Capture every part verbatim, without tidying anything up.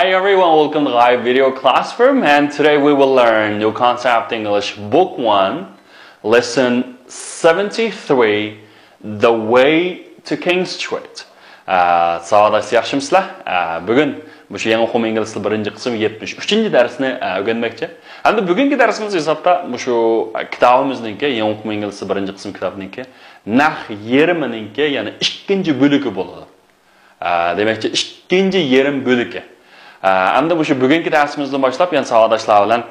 Hi everyone, welcome to Gai Video Classroom, and today we will learn New Concept English Book One, Lesson seventy-three, The Way to King Street. ئە، ساۋاقداشلار، ياخشىمۇسىلەر؟ ئە، بۈگۈن مۇشۇ يېڭى ئۇقۇم ئىنگلىز تىلى بىرىنچى قىسىم يەتمىش ئۈچىنچى دەرسنى، ئە، ئۆگەنمەكچى. ھەمدە بۈگۈنكى دەرسىمىز ھېسابتا مۇشۇ، ئە، كىتابىمىزنىڭكى، يېڭى ئۇقۇم ئىنگلىز تىلى بىرىنچى قىسىم كىتابىنىڭكى نەق يېرىمىنىڭكى، يەنى ئىككىنچى بۆلىكى بولىدۇ. ئە، دېمەكچى، ئىككىنچى يېرىم بۆلىكى. ئە، ئەمدى مۇشۇ بۈگۈنكى دەرسىمىزدىن باشلاپ يەنە ساۋاقداشلار بىلەن،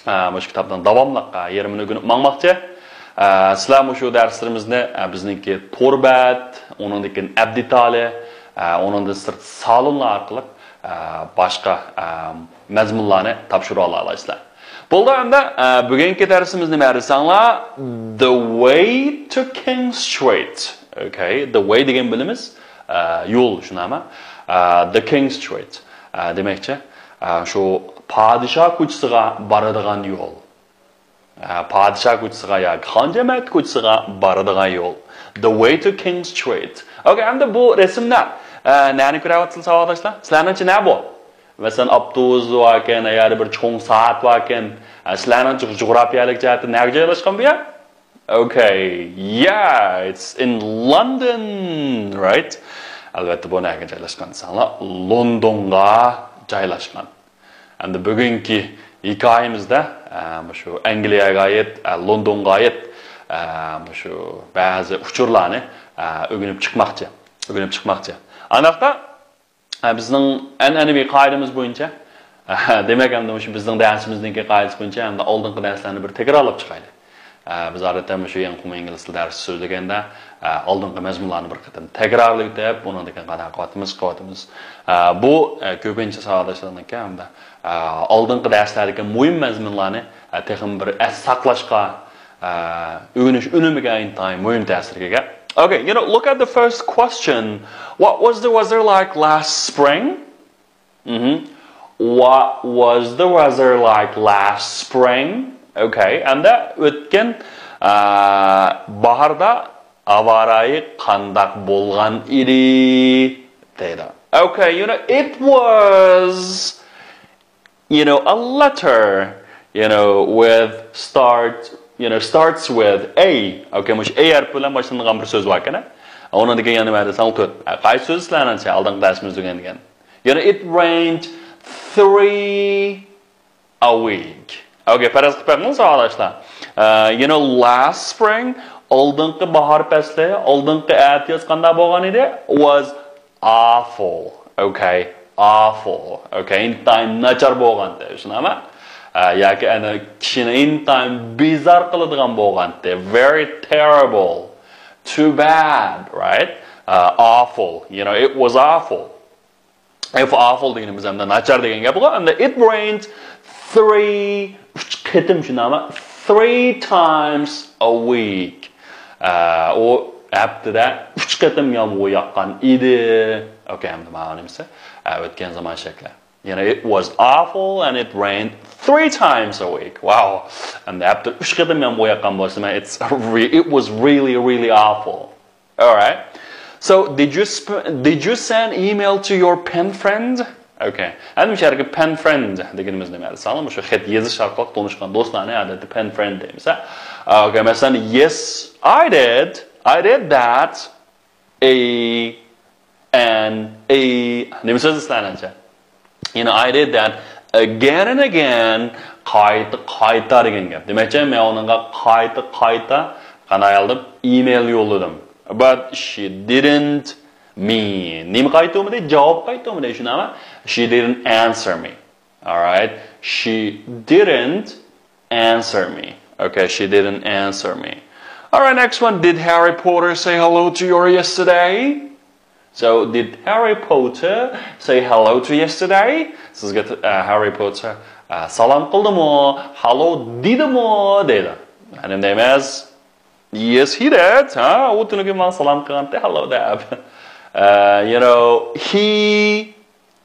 ئە، مۇشۇ كىتابنىڭ داۋاملىق، ئە، يېرىمىنى ئۆگىنىپ ماڭماقچى. ئە، سىلەر مۇشۇ دەرسلىرىمىزنى، ئە، بىزنىڭكى تور بەت، ئۇنىڭدىن كېيىن ئەپ دېتالى، ئە، ئۇنىڭدىن سىرت سالونلار ئارقىلىق، ئە، باشقا، ئە، مەزمۇنلارنى تاپشۇرۇۋالالايسىلەر. بولدى، ئەمدى، ئە، بۈگۈنكى دەرسىمىز نېمە دېسەڭلار؟ The way to King Street. Okay, the way دېگەن بىلىمىز، ئە، يول، شۇنداقمۇ؟ ئە، the King Street. ئە، دېمەكچى، ئە، شۇ پادىشاھ كوچىسىغا بارىدىغان يول. ئە، پادىشاھ كوچىسىغا ياكى خان جەمەت كوچىسىغا بارىدىغان يول. The way to King Street. Okay, ئەمدى بۇ رەسىمدە، ئە، نەنى كۆرۈۋاتىسىلەر ساۋاقداشلار؟ سىلەرنىڭچە نە بۇ؟ مەسىلەن، ئاپتوبۇس باركەن، يا بىر چوڭ سائەت باركەن. ئە، سىلەرنىڭچە جۇغراپىيەلىك جەھەتتە نەگە جايلاشقان بۇ يەر؟ Okay, yeah, it's in London, right? ئەلۋەتتە، بۇ نەگە جايلاشقان دېسەڭلار، لوندونغا جايلاشقان. ئەمدى بۈگۈنكى ھېكايىمىزدە، ئە، مۇشۇ ئەنگلىيەگە ئائىت، ئە، لوندونغا ئائىت، ئە، مۇشۇ بەزى ئۇچۇرلارنى، ئە، ئۆگىنىپ چىقماقچى. ئۆگىنىپ چىقماقچى. ئانداقتا، ئە، بىزنىڭ ئەنئەنىۋى قائىدىمىز بويىچە، ئە، دېمەك، ئەمدى مۇشۇ بىزنىڭ دەرسىمىزنىڭكى قائىدىسى بويىچە ئەمدى ئالدىنقى دەرسلەرنى بىر تەكرارلاپ چىقايلى. ئە، بىز ئادەتتە مۇشۇ يېڭى ئۇقۇم ئىنگلىز تىلى دەرسى سۆزلىگەندە، ئە، ئالدىنقى مەزمۇنلارنى بىر قېتىم تەكرارلىۋېتىپ، ئۇنىڭدىن كېيىن قانداق قىلىۋاتىمىز، قىلىۋاتىمىز. ئە، بۇ، ئە، كۆپىنچە ساۋاقداشلارنىڭكى ھەمدە، ئە، ئالدىنقى دەرسلەردىكى مۇھىم مەزمۇنلارنى، ئە، تېخىمۇ بىر ئەستە ساقلاشقا، ئە، ئۆگىنىش ئۈنۈمىگە ئىنتايىن مۇھىم تەسىرگە ئىگە. Okay, you know, look at the first question. What was the weather like last spring? Mm-hmm. What was the weather like last spring? Okay, ئەمدى ئۆتكەن، ئە، باھاردا ھاۋا رايى قانداق بولغان ئىدى؟ دەيدۇ. Okay, you know, it was, you know, a letter, you know, with start, you know, starts with A. Okay, مۇشۇ A ھەرپى بىلەن باشلىنىدىغان بىر سۆز بار ئىكەن. ئۇنىڭدىن كېيىن يەنە نېمە دېسەڭ، تۆت. قايسى سۆز سىلەرنىڭچە ئالدىنقى دەرسىمىزدە ئۆگەنگەن؟ يەنى it rained three a week. Okay, پەرەز قىلىپ بېقىڭ ساۋاقداشلار. ئە، you know, last spring، ئالدىنقى باھار پەسلى، ئالدىنقى ئەتىياز قانداق بولغان ئىدى؟ Was awful. Okay, awful. Okay, ئىنتايىن ناچار بولغانتى، شۇنداقمۇ؟ ئە، ياكى ئەنە كىشىنى ئىنتايىن بىزار قىلىدىغان بولغانتى. Very terrible. Too bad, right? ئە، awful. You know, it was awful. If awful دېگىنىمىز ئەمدى ناچار دېگەن گەپقۇ. ئەمدى it rained three، ئۈچ قېتىم، شۇنداقمۇ؟ Three times a week. ئە، ئۇ ھەپتىدە ئۈچ قېتىم يامغۇر ياغقان ئىدى. Okay، ئەمدى مانا نېمىسى؟ ئە، ئۆتكەن زامان شەكلى. You know, it was awful and it rained three times a week. Wow. ئەمدى ھەپتىدە ئۈچ قېتىم يامغۇر ياغقان بولسا، it's re-، it was really, really awful. All right. So, did you sp-, did you send email to your pen friend? Okay. ئەمدى مۇشۇ يەردىكى pen friend دېگىنىمىز نېمە دېسەڭلار، مۇشۇ خەت يېزىش ئارقىلىق تونۇشقان دوستلارنى ئادەتتە pen friend دەيمىز، ھە؟ Okay، مەسىلەن، yes, I did. I did that. A N A. نېمە سۆز سىلەرنىڭچە؟ You know, I did that again and again. قايتا، قايتا دېگەن گەپ. دېمەكچى، مەن ئۇنىڭغا قايتا، قايتا، قانداق ئايالدىم؟ ئىمېيل يوللىدىم. But she didn't mean. نېمە قايتۇرمىدى؟ جاۋاب قايتۇرمىدى، شۇنداقمۇ؟ She didn't answer me. All right. She didn't answer me. Okay, she didn't answer me. All right, next one. Did Harry Potter say hello to you yesterday? So, did Harry Potter say hello to you yesterday? سىزگە، ئە، ھەررى پوتتېر، ئە، سالام قىلدىمۇ؟ Hello دېدىمۇ؟ دەيدۇ. يەنى دەيمىز. Yes, he did. ھە، ئۇ تۈنۈگۈن ماڭا سالام قىلغانتى، hello دەپ. ئە، you know, he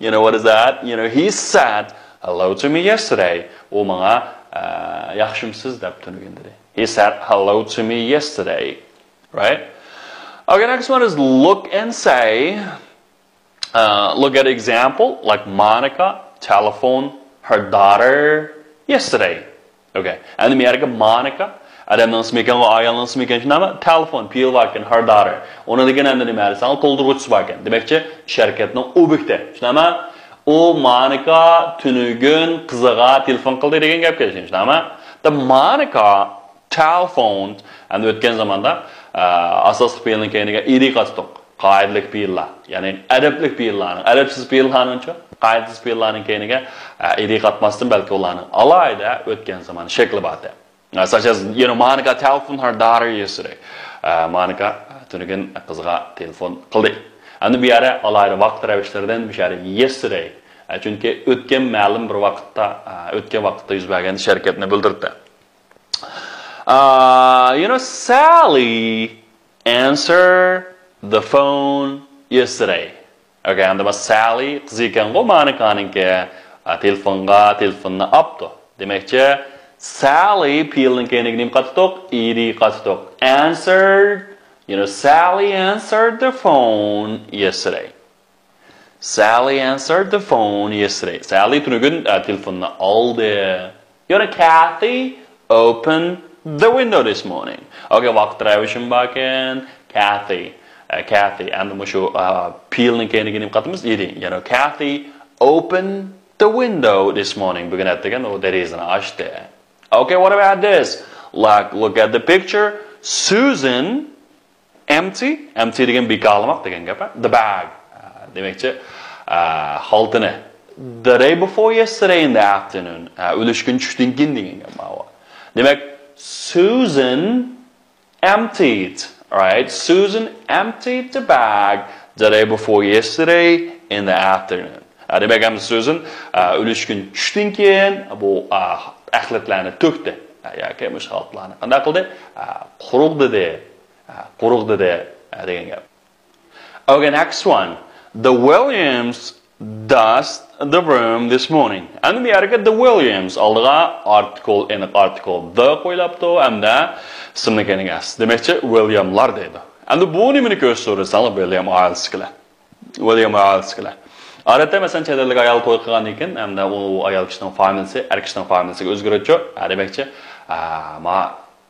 You know, what is that? You know, he said hello to me yesterday. ئۇ ماڭا، ئە، ياخشىمسىز دەپ تۈنۈگۈن دېدى. He said hello to me yesterday. Right? Okay, next one is look and say. Uh, look at example, like Monica telephoned her daughter yesterday. Okay. ئەمدى بۇ يەرگە مونىكا، ئادەمنىڭ ئىسمى ئىكەنغۇ، ئايالنىڭ ئىسمى ئىكەن، شۇنداقمۇ؟ تېلېفون، پېئىل بار ئىكەن، ھەر دارى. ئۇنىڭ دېگەن ئەمدى نېمە دېسەڭ، تولدۇرغۇچىسى بار ئىكەن. دېمەكچى، شىركەتنىڭ ئوبيېكتى. شۇنداقمۇ؟ ئۇ مونىكا تۈنۈگۈن قىزىغا تېلېفون قىلدى دېگەن گەپ كەلگەن. شۇنداقمۇ؟ The Monica telephoned. ئەمدى ئۆتكەن زاماندا، ئە، ئاساسلىق پېئىلنىڭ كەينىگە ئىدى قاتتۇق. قائىدىلىك پېئىللار، يەنى ئەدەپلىك پېئىللارنىڭ، ئەدەپسىز پېئىللارنىڭچۇ؟ قائىدىسىز پېئىللارنىڭ كەينىگە، ئە، ئىدى قاتماستىن، بەلكى ئۇلارنىڭ ئالاھىدە ئۆتكەن زامان شەكلى بار. Such as, you know, Monica telephoned her daughter yesterday. ئە، مونىكا تۈنۈگۈن قىزىغا تېلېفون قىلدى. ئەمدى بۇ يەردە ئالاھىدە ۋاقىت رەۋىشلىرىدىن بۇ يەردە yesterday. ئە، چۈنكى ئۆتكەن مەلۇم بىر ۋاقىتتا، ئە، ئۆتكەن ۋاقىتتا يۈز بەرگەن شەرىكەتنى بىلدۈرتتى. Uh, you know, Sally answered the phone yesterday. Okay, ئەمدى مانا سالى قىزى ئىكەنغۇ، مونىكانىڭكى، ئا، تېلېفونغا، تېلېفوننى ئاپتۇ. دېمەكچى، سالى پېئىلنىڭ كەينىگە نېمە قاتتۇق؟ ئىدى قاتتۇق. Answered, you know, Sally answered the phone yesterday. Sally answered the phone yesterday. سالى تۈنۈگۈن، ئە، تېلېفوننى ئالدى. You know, Kathy opened the window this morning. Okay, ۋاقىت رەۋىشىم باركەن. Kathy, ئە، Kathy. ئەمدى مۇشۇ، ئە، پېئىلنىڭ كەينىگە نېمە قاتىمىز؟ ئىدى. You know, Kathy opened the window this morning. بۈگۈن ئەتىگەن ئۇ دېرىزىنى ئاچتى. Okay, what about this? Like, look at the picture. Susan empty. Empty دېگەن بىكارلىماق دېگەن گەپ، ھە؟ The bag. ئە، دېمەكچى، ئە، خالتىنى. The day before yesterday in the afternoon. ئە، ئۈلۈشكۈن چۈشتىن كېيىن دېگەن گەپ ماۋۇ. دېمەك، Susan emptied, right? Susan emptied the bag the day before yesterday in the afternoon. ئە، دېمەك، ئەمدى سۈزەن، ئە، ئۈلۈشكۈن چۈشتىن كېيىن بۇ، ئە، ئەخلەتلەرنى تۆكتى. ئە، ياكى مۇشۇ خالتىلارنى قانداق قىلدى؟ ئە، قۇرۇغدىدى. ئە، قۇرۇغدىدى، ئە، دېگەن گەپ. Okay, next one. The Williams dust the room this morning. ئەمدى بۇ يەرگە the Williams، ئالدىغا ئارتىكل، ئېنىق ئارتىكل the قويۇلۇپتۇ، ھەمدە ئىسىمنىڭ كەينىگە s. دېمەكچى، ۋىلياملار دەيدۇ. ئەمدى بۇ نېمىنى كۆرسىتىدۇ دېسەڭلار، ۋىليام ئائىلىسىدىكىلەر. ۋىليام ئائىلىسىدىكىلەر. ئادەتتە، مەسىلەن، چەت ئەللىك ئايال توي قىلغاندىن كېيىن، ھەمدە ئۇ ئايال كىشىنىڭ فامىلىسى ئەر كىشىنىڭ فامىلىسىگە ئۆزگىرىدۇ. ھە، دېمەكچى، ئە، ما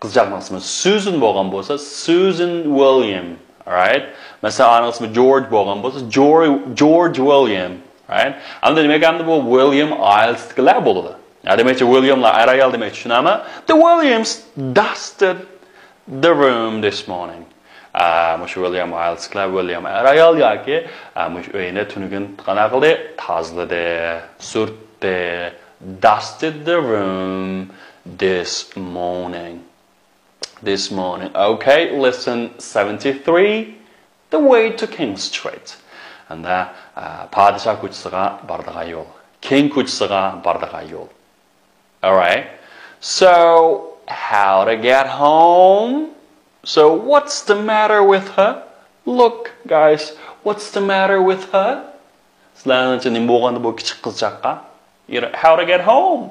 قىزچاقنىڭ ئىسمى سۈزەن بولغان بولسا، سۈزەن ۋىليام، right؟ مەسىلەن، ئانىڭ ئىسمى جورج بولغان بولسا، جورج، جورج ۋىليام، right؟ ئەمدى دېمەك، ئەمدى بۇ ۋىليام ئائىلىسىدىكىلەر بولىدۇ. ھە، دېمەكچى، ۋىلياملار ئەر ئايال دېمەكچى، شۇنداقمۇ؟ The Williams dusted the room this morning. ئە، مۇشۇ ۋىليام ئائىلىسىدىكىلەر، ۋىليام ئەر ئايال ياكى، ئە، مۇشۇ ئۆينى تۈنۈگۈن قانداق قىلدى؟ تازىلىدى، سۈرتتى. Dusted the room this morning. This morning. Okay, lesson seventy-three. The way to King Street. ئەمدى، ئە، پادىشاھ كوچىسىغا بارىدىغان يول. كىڭ كوچىسىغا بارىدىغان يول. Alright. So, how to get home? So, what's the matter with her? Look, guys, what's the matter with her? سىلەرنىڭچە نېمە بولغاندا بۇ كىچىك قىزچاققا؟ You know, how to get home?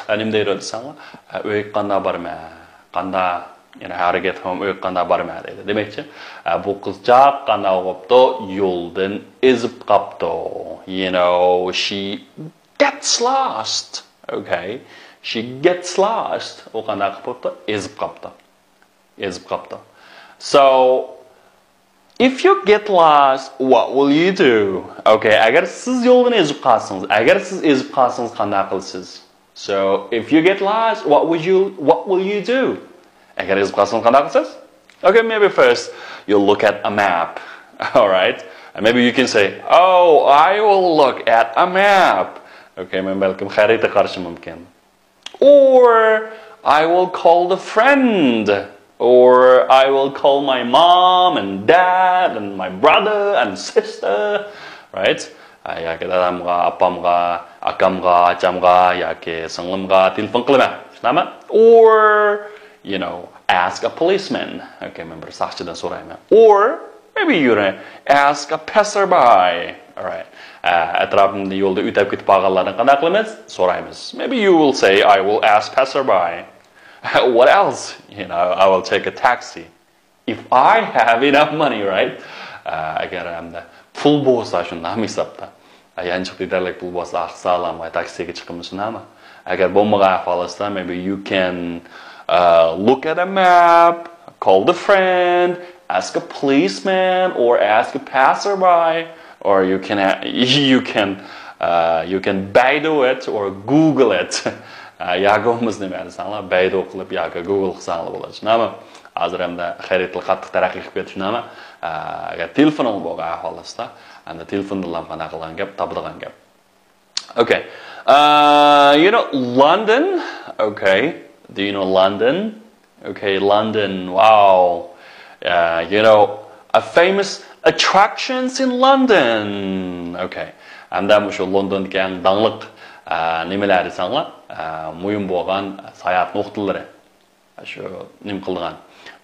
ئە، نېمە دەيدۇ دېسەڭلار؟ ئە، ئۆيگە قانداق بارىمەن؟ قانداق؟ You know, how to get home? ئۆيگە قانداق بارىمەن دەيدۇ. دېمەكچى، ئە، بۇ قىزچاق قانداق بوپتۇ؟ يولدىن ئېزىپ قاپتۇ. You know, she gets lost. Okay? She gets lost. ئۇ قانداق قىلىپ بوپتۇ؟ ئېزىپ قاپتۇ. ئېزىپ قاپتۇ. So, if you get lost, what will you do? Okay, ئەگەر سىز يولدىن ئېزىپ قالسىڭىز، ئەگەر سىز ئېزىپ قالسىڭىز قانداق قىلىسىز؟ So, if you get lost, what would you, what will you do? ئەگەر ئېزىپ قالسىڭىز قانداق قىلىسىز؟ Okay, maybe first you'll look at a map. Alright? And maybe you can say, "Oh, I will look at a map." Okay, مەن بەلكىم خەرىتە قارىشىم مۇمكىن. Or I will call the friend. Or I will call my mom and dad and my brother and sister. Right? ئە، ياكى دادامغا، ئاپامغا، ئاكامغا، ئاچامغا ياكى سىڭلىمغا تېلېفون قىلىمەن. شۇنداقمۇ؟ Or, you know, ask a policeman. Okay, مەن بىر ساقچىدىن سورايمەن. Or maybe you know, ask a passerby. Alright. ئە، ئەتراپىمدا يولدا ئۆتۈپ كېتىپ قالغانلاردىن قانداق قىلىمىز؟ سورايمىز. Maybe you will say, "I will ask passerby." What else? You know, I will take a taxi. If I have enough money, right? ئە، ئەگەر ھەمدە پۇل بولسا شۇنداقمۇ ھېسابتا؟ يانچۇقتا يېتەرلىك پۇل بولسا، ئاقسالام، تاكسىگە چىقىمىز شۇنداقمۇ؟ ئەگەر بولمىغان ئەھۋال بولسا، maybe you can uh, look at a map, call the friend, ask a policeman or ask a passerby, or you can you can uh, you can Baidu it or Google it. ياكى بولمىسا نېمە دېسەڭلار، بەيدۇ قىلىپ ياكى گۇگل قىلساڭلار بولىدۇ شۇنداقمۇ؟ ھازىر ئەمدى خەرىدىلا قاتتىق تەرەققىي قىلىپ كەتتى شۇنداقمۇ؟ ئەگەر تېلېفونۇڭ بولغان ئەھۋال بولسا، ئەمدى تېلېفوندىنلا قانداق قىلغان گەپ، تاپىدىغان گەپ. Okay. Uh, you know London? Okay. Do you know London? Okay, London. Wow. Uh, you know, a famous attractions in London. Okay. ھەمدە مۇشۇ لوندوندىكى ئەڭ داڭلىق نېمىلەر دېسەڭلار، مۇھىم بولغان ساياھەت نۇقتىلىرى. شۇ نېمە قىلىدىغان.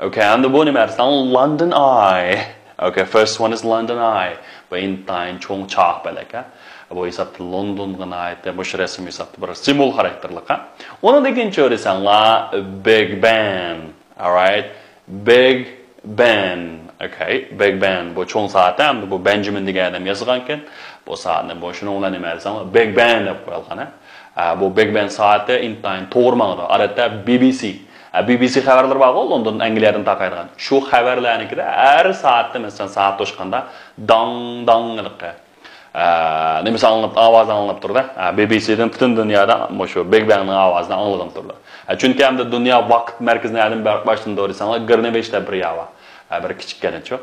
Okay, ھەمدە بۇ نېمە دېسەڭلار، London Eye. Okay, first one is London Eye. بۇ ئىنتايىن چوڭ چاق پەلەك. بۇ ھېسابتا لوندونغا ناھايىتى مۇشۇ رەسىم ھېسابتا بىر سىمۋول خاراكتېرلىق. ئۇنىڭدىن كېيىن چۆرىسەڭلار، Big Ben. Alright. Big Ben. Okay. Big Ben. بۇ چوڭ سائەت ھەمدە بۇ بەنجىمىن دېگەن ئادەم ياسىغانكەن. بۇ سائەتنى بۇ شۇنىڭ بىلەن نېمە دېسەڭلار، Big Ben دەپ قويۇلغان. بۇ Big Ben سائىتى ئىنتايىن توغرا ماڭىدۇ. ئادەتتە بى بى سى، بى بى سى خەۋەرلىرى بارغۇ، لوندون، ئەنگلىيەدىن تارقايدىغان. شۇ خەۋەرلەرنىڭكىدە ھەر سائەتتە، مەسىلەن، سائەت توشقاندا داڭ داڭ قىلىقى. نېمىسى ئاڭلىنىپ، ئاۋازى ئاڭلىنىپ تۇرىدۇ. بى بى سىدىن پۈتۈن دۇنيادا مۇشۇ بىگ بەڭنىڭ ئاۋازىنى ئاڭلىغىلى تۇرىدۇ. چۈنكى ئەمدى دۇنيا ۋاقىت مەركىزى نەدىن باشلىنىدۇ دېسەڭلار، گرىنۋىچ دەپ بىر يەر بار. بىر كىچىك كەنتچۇ.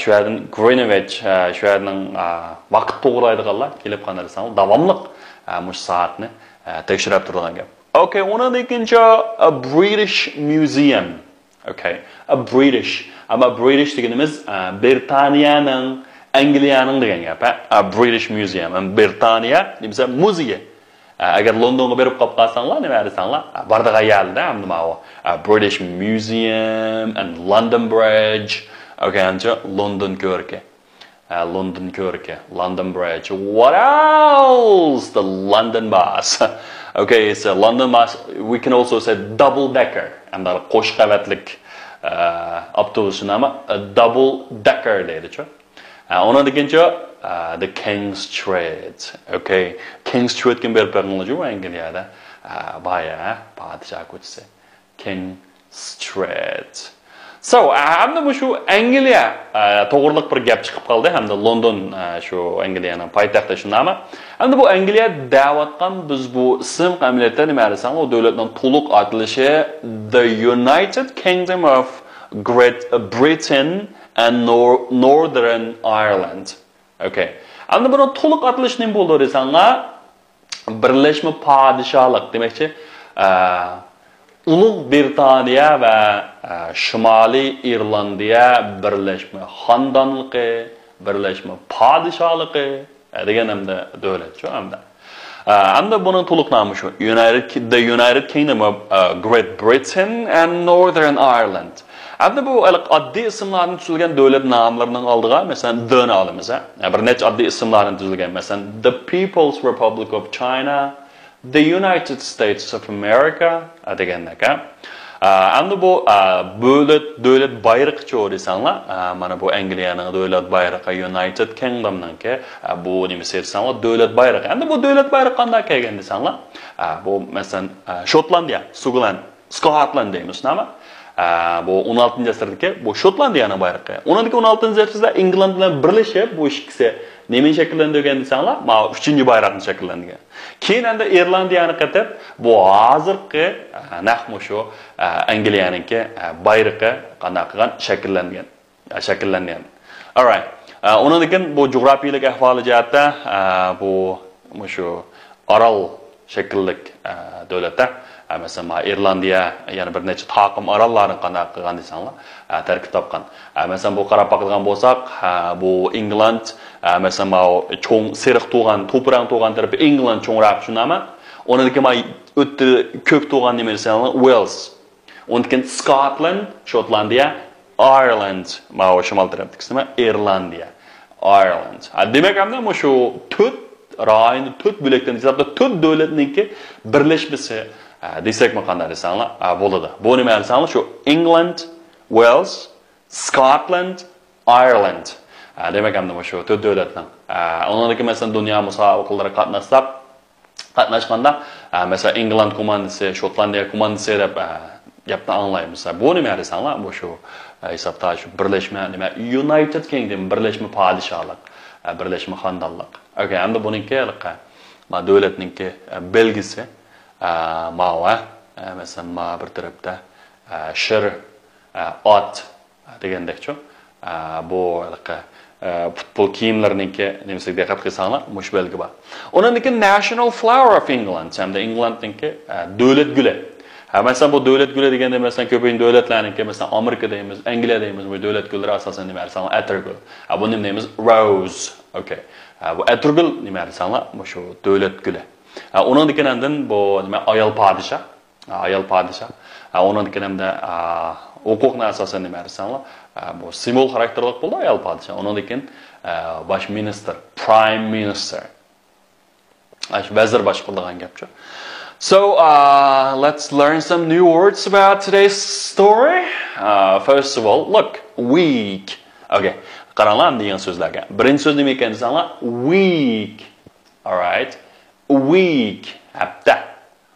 شۇ يەردىن گرىنۋىچ، شۇ يەرنىڭ ۋاقىت توغرىلايدىغانلار كېلىپ قانداق دېسەڭلار، داۋاملىق مۇشۇ سائەتنى تەكشۈرۈپ تۇرىدىغان گەپ. Okay, ئۇنىڭدىن كېيىنچە، a British Museum. Okay, a British. ئەمما British دېگىنىمىز، ئە، بىرىتانىيەنىڭ، ئەنگلىيەنىڭ دېگەن گەپ، ھە؟ A British Museum. ئەمما بىرىتانىيە دېمىسە مۇزېيى. ئە، ئەگەر لوندونغا بېرىپ قاپ قالساڭلار، نېمە دېسەڭلار، ئە، بارىدىغان يەردە ئەمدى ماۋۇ، ئە، British Museum and London Bridge. Okay, ئەمچە لوندون كۆۋرۈكى. ئە، لوندون كۆۋرۈكى، London Bridge. What else? The London bus. Okay, it's a London bus. We can also say double decker. ئەمدى قوش قەۋەتلىك، ئە، ئاپتوبۇس شۇنداقمۇ؟ A double decker دەيدىچۇ. ئە، ئۇنىڭدىن كېيىنچۇ، ئە، the King Street. Okay, King Streetكە بېرىپ بېقىڭلارچۇ، ئەنگلىيەدە. ئە، بايا، پادىشاھ كوچىسى. King Street. So, ئەمدى مۇشۇ ئەنگلىيە، ئە، توغرىلىق بىر گەپ چىقىپ قالدى، ھەمدە لوندون، ئە، شۇ ئەنگلىيەنىڭ پايتەختى شۇنداقمۇ؟ ئەمدى بۇ ئەنگلىيە دەۋاتقان بىز بۇ ئىسىم ئەمەلىيەتتە نېمە دېسەڭ، ئۇ دۆلەتنىڭ تولۇق ئاتىلىشى The United Kingdom of Great Britain and Nor-، Northern Ireland. Okay. ئەمدى بۇنىڭ تولۇق ئاتىلىشى نېمە بولىدۇ دېسەڭلار، بىرلەشمە پادىشاھلىق دېمەكچى. ئە، ئۇلۇغ بىرىتانىيە ۋە، ئە، شىمالىي ئىرلاندىيە بىرلەشمە خاندانلىقى، بىرلەشمە پادىشاھلىقى، ئە، دېگەن ئەمدى دۆلەتچۇ ئەمدى. ئە، ئەمدى بۇنىڭ تولۇق نامى شۇ. United Ki-، The United Kingdom of، ئە، Great Britain and Northern Ireland. ئەمدى بۇ ھېلىقى ئاددىي ئىسىملاردىن تۈزۈلگەن دۆلەت ناملىرىنىڭ ئالدىغا، مەسىلەن، دىنى ئالىمىز، ھە؟ بىر نەچچە ئاددىي ئىسىملاردىن تۈزۈلگەن، مەسىلەن، The People's Republic of China، The United States of America، ھە، دېگەندەك، ھە؟ ئە، ئەمدى بۇ، ئە، دۆلەت، دۆلەت بايرىقىچۇ دېسەڭلار، ئە، مانا بۇ ئەنگلىيەنىڭ دۆلەت بايرىقى، United Kingdomنىڭكى، ئە، بۇ نېمىسى دېسەڭلار، دۆلەت بايرىقى. ئەمدى بۇ دۆلەت بايرىقى قانداق كەلگەن دېسەڭلار، ئە، بۇ، مەسىلەن، ئە، شوتلاندىيە، سۇگلاند، سكوتلاند دەيمىز، شۇنداقمۇ؟ ئە، بۇ ئون ئالتىنچى ئەسىردىكى بۇ شوتلاندىيەنىڭ بايرىقى. ئۇنىڭدىن كېيىن ئون ئالتىنچى ئەسىردە ئىنگلاند بىلەن بىرلىشىپ، بۇ ئىككىسى نېمىنى شەكىللەندۈرگەن دېسەڭلار، ماۋۇ ئۈچىنچى بايراقنى شەكىللەندۈرگەن. كېيىن ئەمدى ئىرلاندىيەنى قېتىپ، بۇ ھازىرقى، ئە، نەق مۇشۇ، ئە، ئەنگلىيەنىڭكى، ئە، بايرىقى قانداق قىلغان شەكىللەنگەن. شەكىللەنگەن. Alright. ئە، ئۇنىڭدىن كېيىن بۇ جۇغراپىيىلىك ئەھۋالى جەھەتتە، ئە، بۇ مۇشۇ ئارال شەكىللىك، ئە، دۆلەتتە، ئە، مەسىلەن، مانا ئىرلاندىيە يەنە بىر نەچچە تاقىم ئاراللارنى قانداق قىلغان دېسەڭلار، ئە، تەركىب تاپقان. ئە، مەسىلەن، بۇ قاراپ باقىدىغان بولساق، ئە، بۇ ئىنگلاند، ئە، مەسىلەن، ماۋۇ چوڭ سېرىق تۇغان، توپا رەڭ تۇغان تەرىپى ئىنگلاند چوڭراق شۇنداقمۇ؟ ئۇنىڭدىن كېيىن مانا ئۆتتە كۆك تۇغان نېمە دېسەڭلار، ۋېلز. ئۇنىڭدىن كېيىن سكوتلاند، شوتلاندىيە، ئايرلاند، ماۋۇ شىمال تەرەپتىكىسى نېمە؟ ئىرلاندىيە. ئايرلاند. ھە، دېمەك، ئەمدى مۇشۇ تۆت رايوننى، تۆت بۆلەكتىن ھېسابلاپ، تۆت دۆلەتنىڭكى بىرلەشمىسى، ھە، دېسەكمۇ قانداق دېسەڭلار، ھە، بولىدۇ. بۇ نېمە دېسەڭلار، شۇ ئىنگلاند، ۋېلز، سكوتلاند، ئايرلاند. ئە، دېمەك، ئەمدى مۇشۇ تۆت دۆلەتنىڭ، ئە، ئۇنىڭدىكى، مەسىلەن، دۇنيا مۇسابىقىلىرىغا قاتناشساق، قاتناشقاندا، ئە، مەسىلەن، ئىنگلاند كوماندىسى، شوتلاندىيە كوماندىسى دەپ، ئە، گەپنى ئاڭلايمىز. بۇ نېمە دېسەڭلار، مۇشۇ، ئە، ھېسابتا شۇ بىرلەشمە، نېمە، يۇنايتېد كىڭدم، بىرلەشمە پادىشاھلىق، ئە، بىرلەشمە خانىدانلىق. ئوكەي، ئەمدى بۇنىڭكى ھېلىقى، ما، دۆلەتنىڭكى، ئە، بەلگىسى، ئە، ماۋۇ، ئە، مەسىلەن، ما بىر تەرەپتە، ئە، شىر، ئە، ئات، دېگەندەكچۇ. ئە، بۇ ھېلىقى، ئە، پۇتبول كىيىملىرىنىڭكى نېمىسىگە دىققەت قىلساڭلار، مۇشۇ بەلگى بار. ئۇنىڭدىن كېيىن National Flower of England، ھەمدە ئىنگلاندنىڭكى، ئە، دۆلەت گۈلى. ھە، مەسىلەن، بۇ دۆلەت گۈلى دېگەندە، مەسىلەن، كۆپىنچە دۆلەتلەرنىڭكى، مەسىلەن، ئامېرىكا دەيمىز، ئەنگلىيە دەيمىز، بۇ دۆلەت گۈللىرى ئاساسەن نېمە دېسەڭلار، ئەتىرگۈل. ھە، بۇنى نېمە دەيمىز؟ Rose. ئوكەي. ھە، بۇ ئەتىرگۈل نېمە دېسەڭلار، مۇشۇ دۆلەت گۈلى. ھە، ئۇنىڭدىن كېيىن ئاندىن بۇ نېمە، ئايال پادىشاھ. ئايال پادىشاھ. ئۇنىڭدىن كېيىن ھەمدە، ئا، ھوقۇقنى ئاساسەن نېمە دېسەڭلار، ئا، بۇ سىمۋول خاراكتېرلىق بولىدۇ ئايال پادىشاھ. ئۇنىڭدىن كېيىن، ئا، باش مىنىستىر، Prime Minister. ئاشۇ ۋەزىر باشقۇرىدىغان گەپچۇ. So, uh, let's learn some new words about today's story. Uh, first of all, look, week. Okay. قاراڭلار ئەمدى يېڭى سۆزلەرگە. بىرىنچى سۆز نېمە ئىكەن دېسەڭلار، week. Alright. Week. ھەپتە.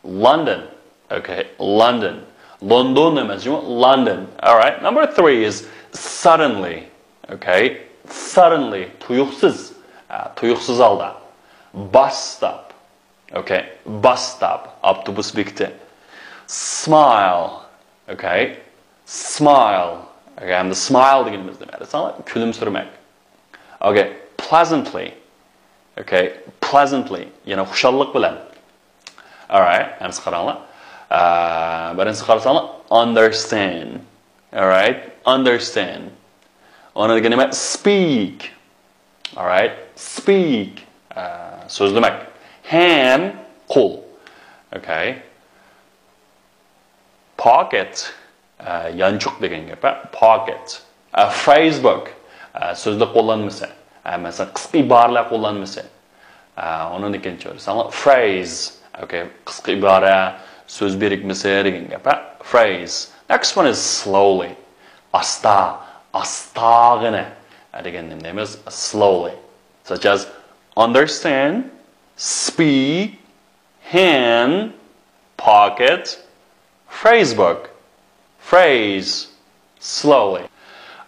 London. Okay, London. لوندون ئەمەس، جۇمۇ، London. Alright. Number three is suddenly. Okay. Suddenly. تۇيۇقسىز. ھە، تۇيۇقسىز ھالدا. Bus stop. Okay. Bus stop. ئاپتوبۇس بېكىتى. Smile. Okay. Smile. Okay. ئەمدى smile دېگىنىمىز نېمە دېسەڭلار، كۈلۈمسىرىمەك. Okay. Pleasantly. Okay. Pleasantly. يەنى خۇشاللىق بىلەن. Alright. ئەمسە قاراڭلار. ئە، بىرىنچىسى قارىساڭلار، understand. Alright. Understand. ئۇنىڭدىن كېيىن نېمە؟ Speak. Alright. Speak. ئە، سۆزلىمەك. Hand. قول. Okay. Pocket. ئە، يانچۇق دېگەن گەپ، ھە؟ Pocket. ئە، phrase book. ئە، سۆزلۈك قوللانمىسى. ئە، مەسىلەن، قىسقا ئىبارىلەر قوللانمىسى. ئە، ئۇنىڭدىن كېيىن چۆرسەڭلار، phrase. Okay. قىسقا ئىبارە، سۆز بىرىكمىسى دېگەن گەپ، ھە؟ Phrase. Next one is slowly. ئاستا، ئاستاغىنە. ئە، دېگەن نېمە دەيمىز؟ Slowly. Such as understand, speak, hand, pocket, phrase book. Phrase. Slowly.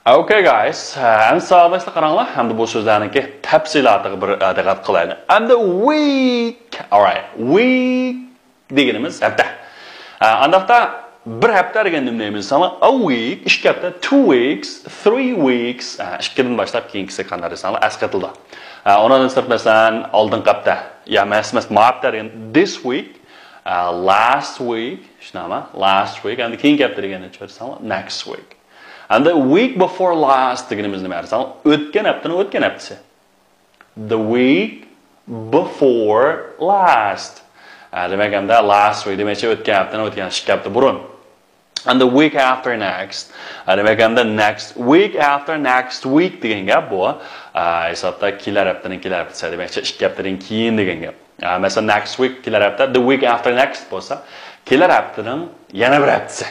Okay, guys. ئەمدى ساۋاقداشلار قاراڭلار. ئەمدى بۇ سۆزلەرنىڭكى تەپسىلاتىغا بىر، ئە، دىققەت قىلايلى. ئەمدى week. Alright. Week دېگىنىمىز ھەپتە. ئە، ئانداقتا بىر ھەپتە دېگەن نېمە دەيمىز دېسەڭلار، a week، ئىككى ھەپتە، two weeks, three weeks. ئە، ئىككىدىن باشلاپ كېيىنكىسى قانداق دېسەڭلار، ئەسقېتىلىدۇ. ئە، ئۇنىڭدىن سىرت، مەسىلەن، ئالدىنقى ھەپتە. يا، مەس-، مەس-، ما ھەپتە دېگەن this week. ئە، last week، شۇنداقمۇ؟ Last week. ئەمدى كېيىنكى ھەپتە دېگەننى چۆرسەڭلار، next week. ئەمدى week before last دېگىنىمىز نېمە دېسەڭلار، ئۆتكەن ھەپتىنىڭ ئۆتكەن ھەپتىسى. The week before last. ئە، دېمەك، ئەمدى last week دېمەكچى، ئۆتكەن ھەپتىنىڭ، ئۆتكەن ئىككى ھەپتە بۇرۇن. And the week after next. ئە، دېمەك، ئەمدى next week after next week دېگەن گەپ بۇ. ئە، ھېسابتا كېلەر ھەپتىنىڭ كېلەر ھەپتىسى دېمەكچى، ئىككى ھەپتىدىن كېيىن دېگەن گەپ. ئە، مەسىلەن، next week كېلەر ھەپتە، the week after next بولسا، كېلەر ھەپتىنىڭ يەنە بىر ھەپتىسى.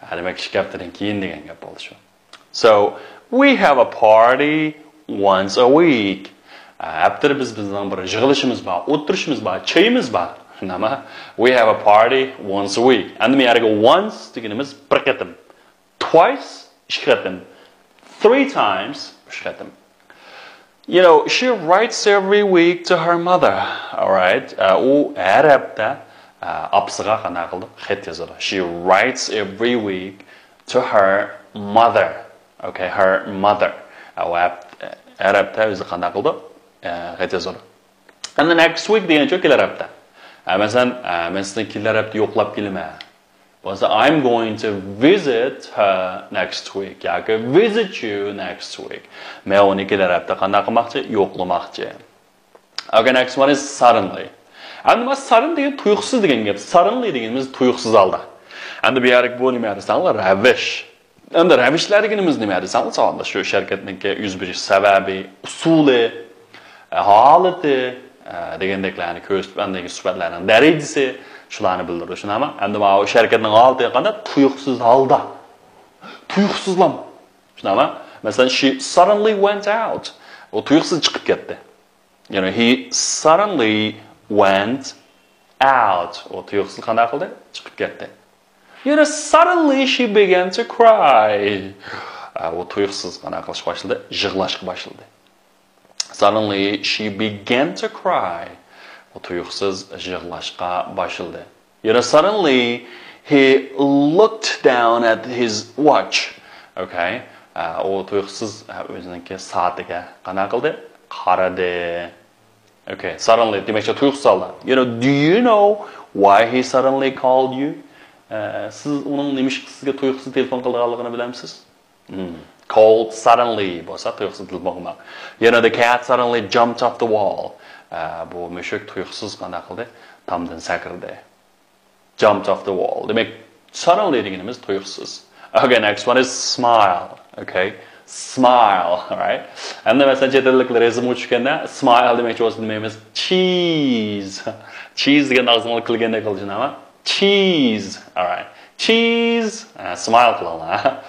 ئە، دېمەك، ئىككى ھەپتىدىن كېيىن دېگەن گەپ بولدى شۇ. So, we have a party once a week. ئە، ھەپتىدە بىز، بىزنىڭ بىر يىغىلىشىمىز بار، ئولتۇرۇشىمىز بار، چېيىمىز بار. شۇنداقمۇ؟ We have a party once a week. ئەمدى بۇ يەردىكى once دېگىنىمىز بىر قېتىم. Twice، ئىككى قېتىم. Three times، ئۈچ قېتىم. You know, she writes every week to her mother. Alright. ئە، ئۇ ھەر ھەپتە، ئە، ئاپىسىغا قانداق قىلىدۇ؟ خەت يازىدۇ. She writes every week to her mother. Okay, her mother. ئە، ئۇ ھەپ-، ھەر ھەپتە ئۆزى قانداق قىلىدۇ؟ ئە، خەت يازىدۇ. And the next week دېگەنچۇ كېلەر ھەپتە. ئە، مەسىلەن، ئە، مەن سىزنى كېلەر ھەپتە يوقلاپ كېلىمەن. بولسا، I'm going to visit her next week ياكى visit you next week. مەن ئۇنى كېلەر ھەپتە قانداق قىلماقچى؟ يوقلىماقچى. Okay, next one is suddenly. ئەمدى مانا sudden دېگەن تۇيۇقسىز دېگەن گەپ. Suddenly دېگىنىمىز تۇيۇقسىز ھالدا. ئەمدى بۇ يەردىكى بۇ نېمە دېسەڭلار، رەۋىش. ئەمدى رەۋىشلەر دېگىنىمىز نېمە دېسەڭلار، ساۋاقداش، شۇ شۇ ھەرىكەتنىڭكى يۈز بېرىش سەۋەبى، ئۇسۇلى، ھالىتى، ئە، دېگەندەكلەرنى كۆرسىتىپ، ئاندىن كېيىن سۈپەتلەرنىڭ دەرىجىسى، شۇلارنى بىلدۈرىدۇ، شۇنداقمۇ؟ ئەمدى ماۋۇ شۇ ھەرىكەتنىڭ ھالىتى قانداق؟ تۇيۇقسىز ھالدا. تۇيۇقسىزلام. شۇنداقمۇ؟ مەسىلەن، she suddenly went out. ئۇ تۇيۇقسىز چىقىپ كەتتى. You know, he suddenly went out. ئۇ تۇيۇقسىز قانداق قىلدى؟ چىقىپ كەتتى. You know, suddenly she began to cry. ئۇ تۇيۇقسىز قانداق قىلىشقا باشلىدى؟ يىغلاشقا باشلىدى. Suddenly she began to cry. ئۇ تۇيۇقسىز يىغلاشقا باشلىدى. You know, suddenly he looked down at his watch. Okay. ئۇ تۇيۇقسىز ئۆزىنىڭكى سائىتىگە قانداق قىلدى؟ قارىدى. Okay, suddenly دېمەكچى تۇيۇقسىز ھالدا. You know, do you know why he suddenly called you? سىز ئۇنىڭ نېمىشقا سىزگە تۇيۇقسىز تېلېفون قىلىدىغانلىقىنى بىلەمسىز؟ Hmm. Called suddenly بولسا تۇيۇقسىز تېلېفون قىلماق. You know, the cat suddenly jumped off the wall. بۇ مۈشۈك تۇيۇقسىز قانداق قىلدى؟ تامدىن سەكرىدى. Jumped off the wall. دېمەك، suddenly دېگىنىمىز تۇيۇقسىز. Okay, next one is smile. Okay. Smile, right? ئەمدى مەسىلەن، چەت ئەللىكلەر رەسىمگە چۈشكەندە smile دېمەكچى بولسا نېمە دەيمىز؟ Cheese. Cheese دېگەن ئاغزىڭلار كۈلگەندەك قىلىشىنى ئەمە. Cheese. Alright. Cheese. Smile قىلىڭلار.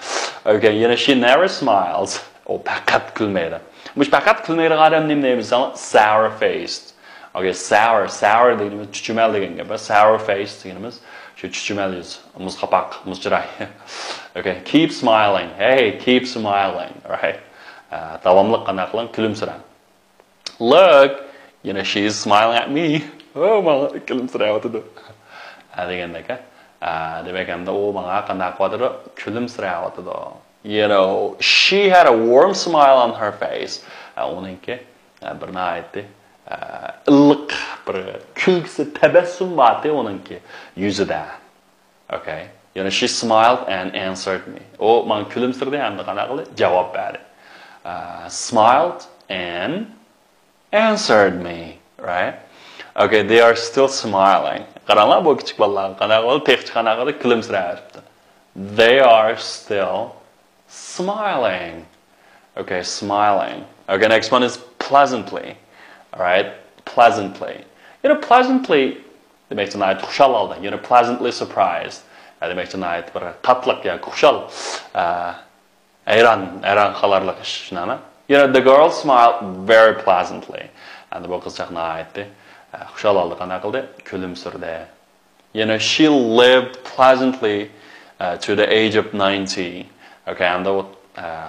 Okay, يەنە she never smiles. ئۇ پەقەت كۈلمەيدۇ. مۇشۇ پەقەت كۈلمەيدىغان ئادەم نېمە دەيمىز؟ Sour faced. Okay, sour, sour دېگىنىمىز چۈچۈمەل دېگەن گەپ. Sour face دېگىنىمىز شۇ چۈچۈمەل يۈز، مۇز قاپاق، مۇز چىراي. Okay, keep smiling. Hey, keep smiling. Right? داۋاملىق قانداق قىلىڭ؟ كۈلۈمسىرەڭ. Look, you know, she's smiling at me. ئۇ ماڭا كۈلۈمسىرەۋاتىدۇ. ھە، دېگەندەك، ھە. دېمەك، ئەمدى ئۇ ماڭا قانداق قىلىۋاتىدۇ؟ كۈلۈمسىرەۋاتىدۇ. You know, she had a warm smile on her face. ئۇنىڭكى بىر ناھايىتى ئىللىق بىر كۈلكىسى، تەبەسسۇم بارتى ئۇنىڭكى يۈزىدە. Okay. You know, she smiled and answered me. ئۇ ماڭا كۈلۈمسىرىدى ھەمدە قانداق قىلدى؟ جاۋاب بەردى. Smiled and answered me, right? Okay, they are still smiling. قاراڭلار، بۇ كىچىك بالىلارغا قانداق قىلدى؟ تېخىچە قانداق قىلدى؟ كۈلۈمسىرەۋېتىپتۇ. They are still smiling. Okay, smiling. Okay, next one is pleasantly. All right, pleasantly. You know, pleasantly دېمەكچى ناھايىتى خۇشال ھالدا. You know, pleasantly surprised. دېمەكچى ناھايىتى بىر تاتلىق ياكى خۇشال. ھەيران، ھەيران قالارلىق ئىش، شۇنداقمۇ؟ You know, the girl smiled very pleasantly. ئەمدى بۇ قىزچاق ناھايىتى خۇشال ھالدا قانداق قىلدى؟ كۈلۈمسىرىدى. You know, she lived pleasantly, uh, to the age of ninety. Okay, ئەمدى ئۇ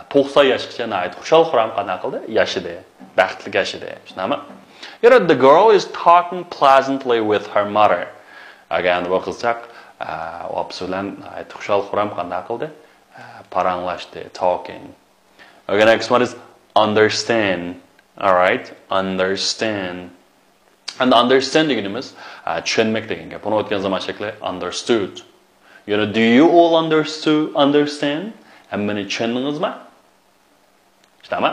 توقسان ياشقىچە ناھايىتى خۇشال-خۇرام قانداق قىلدى؟ ياشىدى. بەختلىك ياشىدى. شۇنداقمۇ؟ You know, the girl is talking pleasantly with her mother. Okay, ئەمدى بۇ قىزچاق ئاپىسى بىلەن ناھايىتى خۇشال-خۇرام قانداق قىلدى؟ پاراڭلاشتى، talking. Okay, next one is understand. All right, understand. And understand دېگىنىمىز چۈشەنمەك دېگەن گەپ. بۇنى ئۆتكەن زامان شەكلى understood. You know, do you all understood, understand? ھەممىنى چۈشەندىڭىزمۇ؟ شۇنداقمۇ؟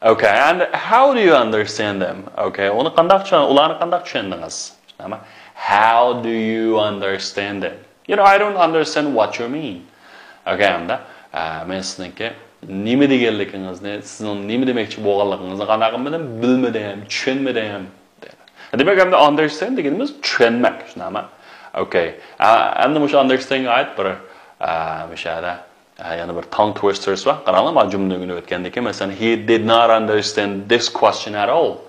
Okay, and how do you understand them? Okay, ئۇنى قانداق چۈشەن-، ئۇلارنى قانداق چۈشەندىڭىز؟ شۇنداقمۇ؟ How do you understand them? You know, I don't understand what you mean. Okay, ئەمدى مەن سىزنىڭكى نېمە دېگەنلىكىڭىزنى، سىزنىڭ نېمە دېمەكچى بولغانلىقىڭىزنى قانداق قىلمىدىم، بىلمىدىم دەيدۇ. دېمەك، ئەمدى understand دېگىنىمىز چۈشەنمەك، شۇنداقمۇ؟ Okay. ئەمدى مۇشۇ understandغا ئائىت بىر مۇشۇ يەردە يەنە بىر tongue twisters بار. قاراڭلار، مانا جۈملىنى ئۆگىنىۋەتكەندىكىن، مەسىلەن، he did not understand this question at all.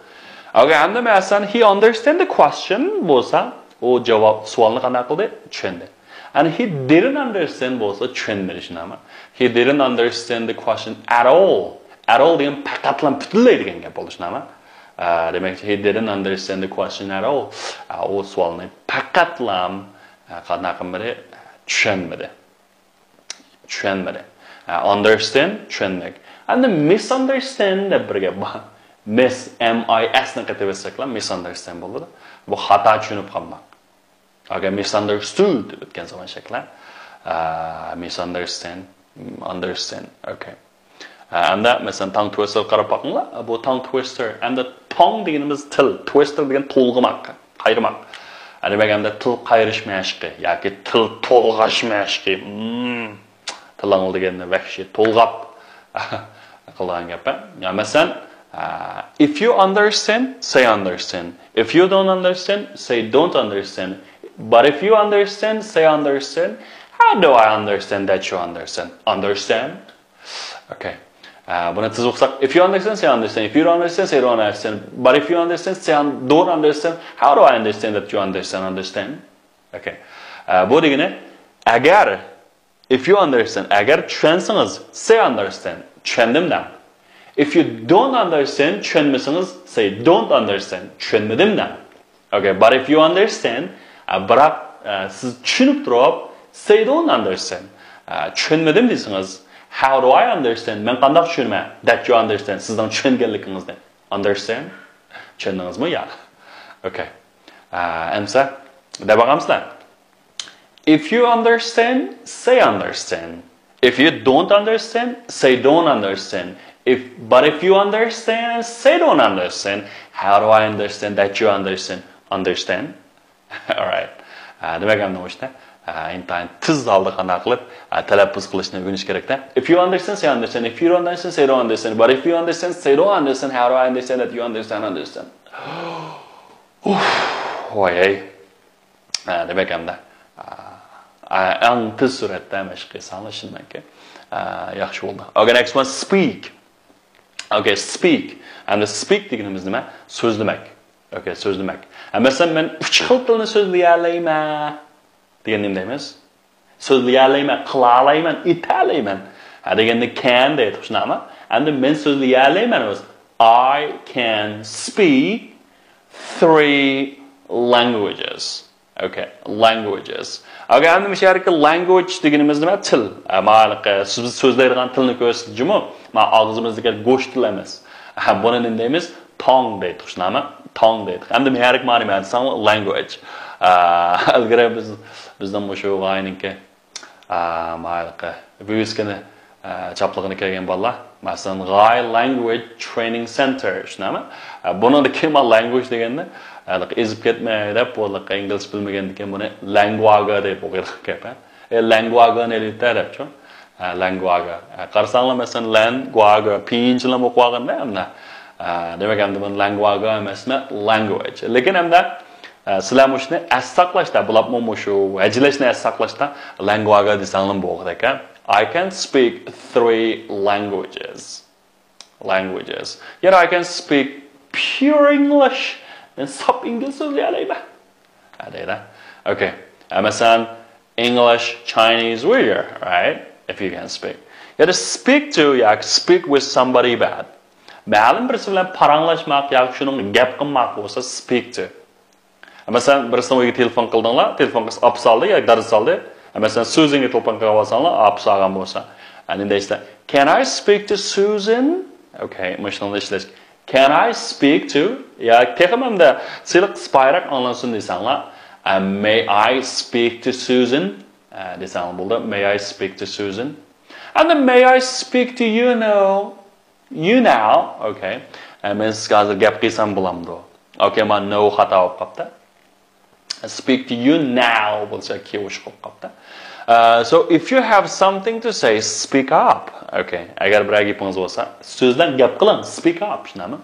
Okay, ئەمدى مەسىلەن، he understand the question بولسا، ئۇ جاۋاب، سوئالنى قانداق قىلدى؟ چۈشەندى. And he didn't understand بولسا، چۈشەنمىدى، شۇنداقمۇ؟ He didn't understand the question at all. At all دېگەن پەقەتلا، پۈتۈنلەي دېگەن گەپ بولىدۇ، شۇنداقمۇ؟ دېمەك، he didn't understand the question at all. ئۇ سوئالنى پەقەتلا قانداق قىلمىدى؟ چۈشەنمىدى. چۈشەنمىدى. ئە، understand، چۈشەنمەك. ئەمدى misunderstand دەپ بىر گەپ بار. Mis، M I S نى قېتىۋەتسەكلا، misunderstand بولىدۇ. بۇ خاتا چۈشىنىپ قالماق. ئەگەر misunderstood دەپ ئۆتكەن زامان شەكلى. ئە، misunderstand، understand. Okay. ئە، ئەمدى مەسىلەن، tongue twister قاراپ باقىڭلار. بۇ tongue twister. ئەمدى tongue دېگىنىمىز تىل، twister دېگەن تولغىماق. قايرىماق. دېمەك، ئەمدى تىل قايرىش مەشقى ياكى تىل تولغاش مەشقى. مم. تىلىڭ دېگەننى ۋەھشىي تولغاپ قىلغان گەپ. يا، مەسىلەن، ئە، if you understand, say understand. If you don't understand, say don't understand. But if you understand, say understand. How do I understand that you understand? Understand? Okay. ئە، بۇنى تىز ئوقۇساق، if you understand, say understand. If you don't understand, say don't understand. But if you understand, say un- don't understand. How do I understand that you understand, understand? Okay. ئە، بۇ دېگىنى، ئەگەر، if you understand، ئەگەر چۈشەنسىڭىز، say understand، چۈشەندىم دەڭ. If you don't understand، چۈشەنمىسىڭىز، say don't understand، چۈشەنمىدىم دەڭ. Okay, but if you understand، ئە، بىراق، ئە، سىز چۈشىنىپ تۇرۇپ، say don't understand، ئە، چۈشەنمىدىم دېسىڭىز، how do I understand؟ مەن قانداق چۈشىنىمەن؟ That you understand، سىزنىڭ چۈشەنگەنلىكىڭىزنى. Understand؟ چۈشەندىڭىزمۇ؟ ياق. Okay. ئە، ئەمسە، دەپ باقامسىلەر؟ If you understand, say understand. If you don't understand, say don't understand. If, but if you understand, say don't understand. How do I understand that you understand? Understand? Alright. ئە، دېمەك، ئەمدى مۇشۇنى، ئە، ئىنتايىن تېز ھالدا قانداق قىلىپ، ئە، تەلەپپۇز قىلىشنى ئۆگىنىش كېرەكتە. If you understand, say understand. If you don't understand, say don't understand. But if you understand, say don't understand. How do I understand that you understand? Understand. Uf, ۋاي ھەي. ئە، دېمەك، ئەمدى، ئە، ئەڭ تېز سۈرئەتتە مەشىق قىلساڭلار، ئىشىنىمەنكى، ئە، ياخشى بولدى. Okay, next one, speak. Okay, speak. ئەمدى speak دېگىنىمىز نېمە؟ سۆزلىمەك. Okay, سۆزلىمەك. ئە، مەسىلەن، مەن ئۈچ خىل تىلنى سۆزلىيەلەيمەن دېگەندە نېمە دەيمىز؟ سۆزلىيەلەيمەن، قىلالايمەن، ئېتەلەيمەن. ھە دېگەندە can دەيدۇ، شۇنداقمۇ؟ ئەمدى مەن سۆزلىيەلەيمەن، I can speak three languages. Okay, languages. Okay, ئەمدى مۇشۇ يەردىكى language دېگىنىمىز نېمە؟ تىل. ئە، مانا سىز سۆزلەيدىغان تىلنى كۆرسىتىدۇ جۇمۇ. مانا ئاغزىمىزدىكى گۆش تىل ئەمەس. ھە، بۇنى نېمە دەيمىز؟ تاڭ دەيدۇق، شۇنداقمۇ؟ تاڭ دەيدۇق. ئەمدى مەرىك مانا نېمە دېسەڭ، language. ئە، ئىلگىرى بىز، بىزنىڭ مۇشۇ غايىنىڭكى، ئە، مايلىقى، ۋىۋىسكىنى، ئە، چاپلىغىنى كەلگەن بالىلار. مەسىلەن، غاي language training center، شۇنداقمۇ؟ ئە، بۇنىڭدىكى ما language دېگەننى، ئە، ئېزىپ كەتمەي دەپ، بۇ ئىنگلىزچە بىلمىگەندىكىن بۇنى لەڭگۋاگا دەپ ئوقۇيدىغان گەپ، ھە؟ ئە، لەڭگۋاگا نېلىتە دەپچۇ؟ ئە، لەڭگۋاگا. ئە، قارىساڭلار، مەسىلەن، لەنگۋاگا، پىيىنچىلام ئوقۇۋالغاندا ئەمدى. ئە، دېمەك، ئەمدى بۇنى لەڭگۋاگا ئەمەسمۇ، language. لېكىن ئەمدى، ئە، سىلەر مۇشۇنى ئەس ساقلاشتا، بۇلاپمۇ مۇشۇ ھەجىلەشنى ئەس ساقلاشتا، لەڭگۋاگا دېسەڭلار بولغۇدەك، ھە؟ I can speak three languages. Languages. Yeah, I can speak pure English. مەن ساپ ئىنگلىز سۆزلىيەلەيمەن. ھە، دەيدۇ. Okay. ئە، مەسىلەن، English, Chinese, Uyghur, right? If you can speak. يا speak to ياكى speak with somebody bad. مەلۇم بىرسى بىلەن پاراڭلاشماق ياكى شۇنىڭغا گەپ قىلماق بولسا speak to. مەسىلەن، بىرسىنىڭ ئۆيىگە تېلېفون قىلدىڭلار، تېلېفون قىلسا ئاپا سالدى ياكى دادا سالدى. مەسىلەن، سۈزىنگە تېلېفون قىلىۋالساڭلار، ئاپا سالغان بولسا. ئەنە دەيسىلەر، Can I speak to Susan? Okay, مۇشۇنىڭدا ئىشلەش. Can I speak to؟ يا تېخىمۇ ئەمدى سىلىق سىپايىراق ئاڭلانسۇن دېسەڭلار، ئە، May I speak to Susan؟ ئە، دېسەڭلار بولدى. May I speak to Susan? And then may I speak to you now? You now? Okay. ئە، مەن سىزگە ھازىر گەپ قىلسام بولامدۇ؟ Okay، مانا no خاتا بولۇپ قاپتۇ. Speak to you now بولسا كېيىن ئوشۇق بولۇپ قاپتۇ. Uh, so if you have something to say, speak up. Okay. ئەگەر بىرەر گېپىڭىز بولسا، سۆزلەڭ، گەپ قىلىڭ، speak up، شۇنداقمۇ؟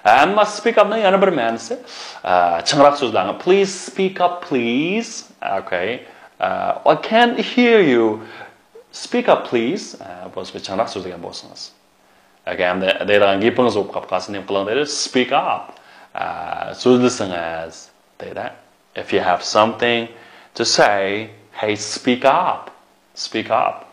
ئەمما speak up نىڭ يەنە بىر مەنىسى، ئە، چىڭراق سۆزلەڭ. Please speak up, please. Okay. Uh, I can't hear you. Speak up, please. ئە، بولسا چىڭراق سۆزلىگەن بولسىڭىز. ئەگەر ئەمدى دەيدىغان گېپىڭىز بولۇپ قاپ قالسا، نېمە قىلىڭ دەيدۇ؟ Speak up. ئە، سۆزلىسىڭىز دەيدۇ. If you have something to say, hey, speak up. Speak up.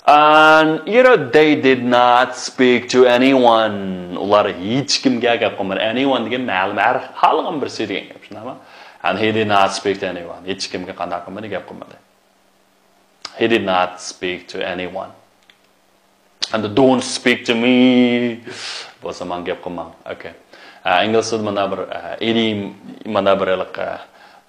And, you know, they did not speak to anyone. ئۇلار ھېچكىمگە گەپ قىلمىدى. Anyone دېگەن مەلۇم ھەر خالىغان بىرسى دېگەن گەپ، شۇنداقمۇ؟ And he did not speak to anyone. ھېچكىمگە قانداق قىلمىدى؟ گەپ قىلمىدى. He did not speak to anyone. And don't speak to me. بولسا ماڭا گەپ قىلماڭ. Okay. ئە، ئىنگلىزچىدا مانا بىر، ئە، ئىدىيم، مانا بىر ھېلىقى،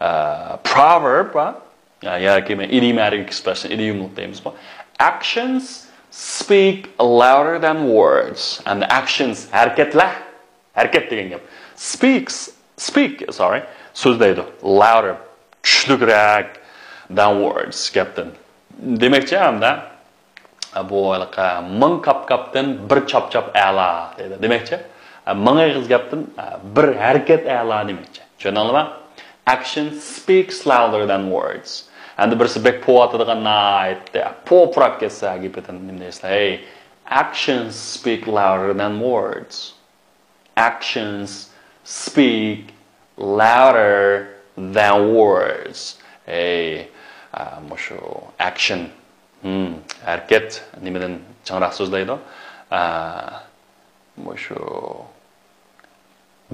ئە، proverb بار. ئە، ياكى مەن ئىدىيماتىك expression، ئىدىيوملۇق دەيمىزغۇ. Actions speak louder than words. And actions، ھەرىكەتلەر. ھەرىكەت دېگەن گەپ. Speaks، speak، sorry، سۆزلەيدۇ. Louder، كۈچلۈكرەك than words، گەپتىن. دېمەكچى، ھەمدە، بۇ ھېلىقى مىڭ كاپ-كاپتىن بىر چاپ-چاپ ئەلا دەيدۇ. دېمەكچى، مىڭ ئېغىز گەپتىن بىر ھەرىكەت ئەلا دېمەكچى. چۈشەندىڭلارمۇ؟ Action speaks louder than words. ئەمدى بىرسى بەك پوۋاتىدىغان ناھايىتى پوپراپ كەتسە، گېپىدىن نېمە دەيسىلەر؟ ھەي، Actions speak louder than words. Actions speak louder than words. Hey, مۇشۇ action، ھەرىكەت نېمىدىن چىڭراق سۆزلەيدۇ؟ مۇشۇ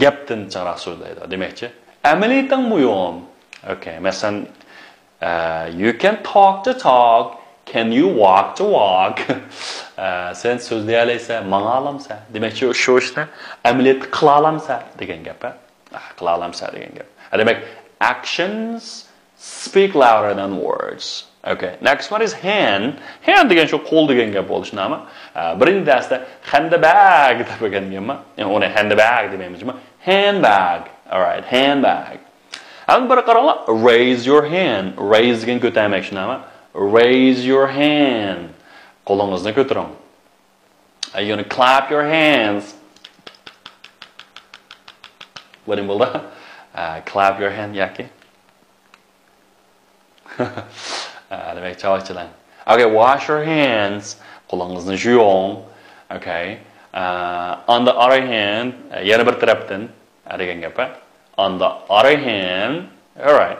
گەپتىن چىڭراق سۆزلەيدۇ دېمەكچى. ئەمەلىيىتىڭ مۇھىم. Okay، مەسىلەن، you can talk the talk, can you walk the walk? سەن سۆزلىيەلەيسەن، ماڭالامسەن دېمەكچى، شۇ ئىشنى ئەمەلىيەتتە قىلالامسەن دېگەن گەپ. قىلالامسەن دېگەن گەپ. دېمەك، actions speak louder than words. Okay. Next one is hand. Hand دېگەن شۇ قول دېگەن گەپ بولۇشى نامە. بىرىنچى دەرستە handbag دەپ ئۆگەنگەنمەن. ئۇنى handbag دېمەيمىز، handbag. Alright, handbag. ئەمدى بىر قاراڭلار، raise your hand. Raise دېگەن كۆتەرمەك شۇ نامە. Raise your hand. قولىڭىزنى كۆتۈرۈڭ. You're gonna clap your hands. بۇ نېمە بولدى؟ Clap your hand ياكى دېمەك چاۋاكچىلار. Okay, wash your hands. قولىڭىزنى يۇيۇڭ. Okay. On the other hand، يەنە بىر تەرەپتىن دېگەن گەپ. On the other hand, alright.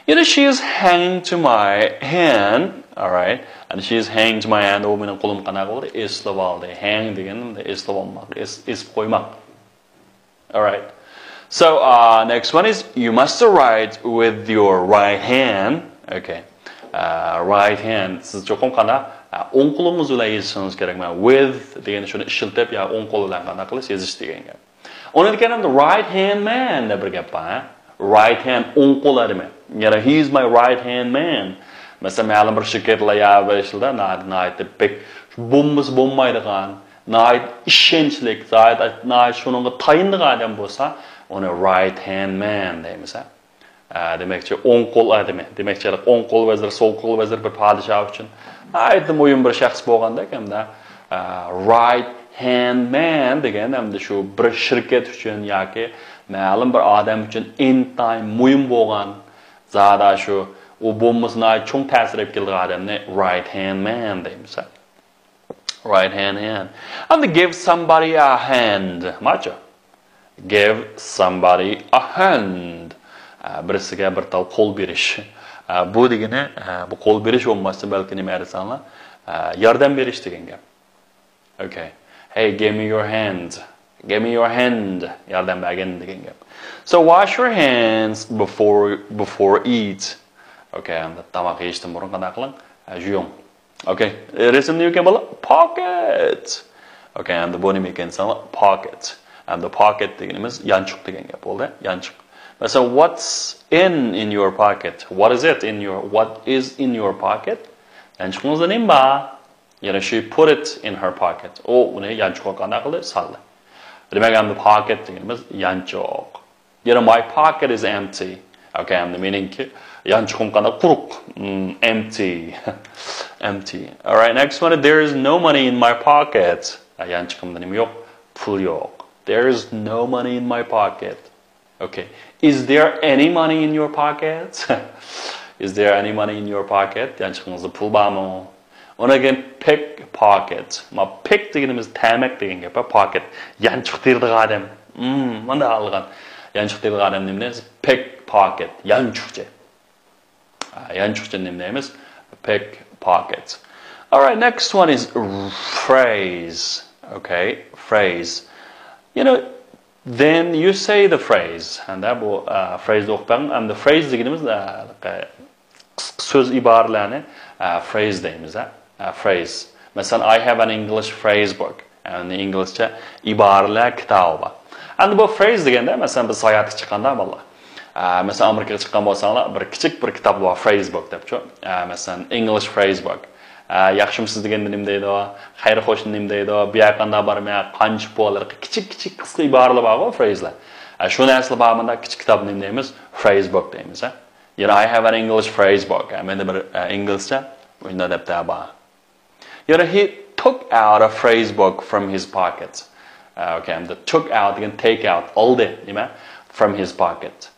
You know, she is hanging to my hand, alright. And she is hanging to my hand. ئۇ مېنىڭ قولۇمغا قانداق بولدى؟ ئېسىلىۋالدى. Hang دېگەن ئېسىلىۋالماق، ئېسىپ قويماق. Alright. So, uh, next one is you must write with your right hand. Okay. Uh, right hand. سىز چوقۇم قانداق؟ ئوڭ قولىڭىز بىلەن يېزىشىڭىز كېرەك. مانا with دېگەن شۇنى ئىشلىتىپ يا ئوڭ قول بىلەن قانداق قىلىش، يېزىش دېگەن گەپ. ئۇنى دېگەن ئەمدى right hand man دەپ بىر گەپ بار، ھە؟ Right hand، ئوڭ قول ئادىمى. يەنى he is my right hand man. مەسىلەن، مەلۇم بىر شىركەتلەر يا بىر ئىشلاردا ناھايىتى، ناھايىتى بەك بولمىسا بولمايدىغان، ناھايىتى ئىشەنچلىك، ناھايىتى، ناھايىتى شۇنىڭغا تايىنىدىغان ئادەم بولسا، ئۇنى right hand man دەيمىز، ھە؟ ئە، دېمەكچى، ئوڭ قول ئادىمى. دېمەكچى، ئوڭ قول ۋەزىر، سول قول ۋەزىر بىر پادىشاھ ئۈچۈن ناھايىتى مۇھىم بىر شەخس بولغاندەك ھەمدە، ئە، right hand man دېگەن ھەمدە شۇ بىر شىركەت ئۈچۈن ياكى مەلۇم بىر ئادەم ئۈچۈن ئىنتايىن مۇھىم بولغان، زادى شۇ، ئۇ بولمىسا ناھايىتى چوڭ تەسىر ئېلىپ كېلىدىغان ئادەمنى right hand man دەيمىز. Right hand, hand. And give somebody a hand. ماچۇ. Give somebody a hand. ئە، بىرسىگە بىر تال قول بېرىش. ئە، بۇ دېگىنى، ئە، بۇ قول بېرىش بولماستىن بەلكى نېمە دېسەڭلار، ئە، ياردەم بېرىش دېگەن گەپ. Okay. Hey, give me your hand. Give me your hand. ياردەم بەرگىن دېگەن گەپ. So wash your hands before, before eat. Okay, ئەمدى تاماق يېيىشتىن بۇرۇن قانداق قىلىڭ؟ ئە، يۇيۇڭ. Okay, رەسىمدە يۈرگەن بالا pocket. Okay, ئەمدى بۇ نېمە ئىكەن دېسەڭلار، pocket. ئەمدى pocket دېگىنىمىز يانچۇق دېگەن گەپ بولدى، يانچۇق. مەسىلەن، what's in, in your pocket? What is it in your, what is in your pocket? يانچۇقىڭىزدا نېمە بار؟ يەنى she put it in her pocket. ئۇ ئۇنى يانچۇقىغا قانداق قىلدى؟ سالدى. دېمەك، ئەمدى pocket دېگىنىمىز يانچۇق. You know, my pocket is empty. Okay, ئەمدى مېنىڭكى يانچۇقۇم قانداق؟ قۇرۇق. Hmm, empty. Empty. Alright, next one. There is no money in my pocket. ئە، يانچۇقۇمدا نېمە يوق؟ پۇل يوق. There is no money in my pocket. Okay. Is there any money in your pocket? Is there any money in your pocket? يانچۇقىڭىزدا پۇل بارمۇ؟ ئۇنىڭدىن كېيىن pickpocket. ما pick دېگىنىمىز تەمەك دېگەن گەپ، pocket. يانچۇق تېرىيدىغان ئادەم. Hmm، مانداق ئالغان. يانچۇق تېرىيدىغان ئادەم نېمە دەيمىز؟ Pickpocket. يانچۇقچى. ئا، يانچۇقچى نېمە دەيمىز؟ Pickpocket. Alright, next one is phrase. Okay, phrase. You know, then you say the phrase. ھەمدە بۇ، ئا، phrase نى ئوقۇپ بېقىڭ. ھەمدە phrase دېگىنىمىز، ئا، قىسقا سۆز ئىبارىلەرنى، ئە، phrase دەيمىز، ھە؟ ئە، phrase. مەسىلەن، I have an English phrase book. يەنى ئىنگلىزچە ئىبارىلەر كىتابى بار. ئەمدى بۇ phrase دېگەندە، مەسىلەن، بىز ساياھەتكە چىققاندا بالىلار. ئە، مەسىلەن، ئامېرىكىغا چىققان بولساڭلار، بىر كىچىك بىر كىتاب بار، phrase book دەپچۇ. ئە، مەسىلەن، English phrase book. ئە، ياخشىمۇسىز دېگەندە نېمە دەيدۇ؟ خەير خوشنى نېمە دەيدۇ؟ بۇ يەر قانداق بارمى؟ قانچە پۇل؟ كىچىك، كىچىك قىسقا ئىبارىلەر بارغۇ، phraseلەر. ئە، شۇ نەرسىلەر بار، مۇنداق كىچىك كىتابنى نېمە دەيمىز؟ Phrase book دەيمىز، ھە؟ يەنى I have an English phrase book. مەندە بىر، ئە، ئىنگلىزچە مۇنداق دەپتەر بار. يەنى he took out a phrase book from his pocket. ئە، okay, ئەمدى took out دېگەن take out، ئالدى، نېمە؟ From his pocket.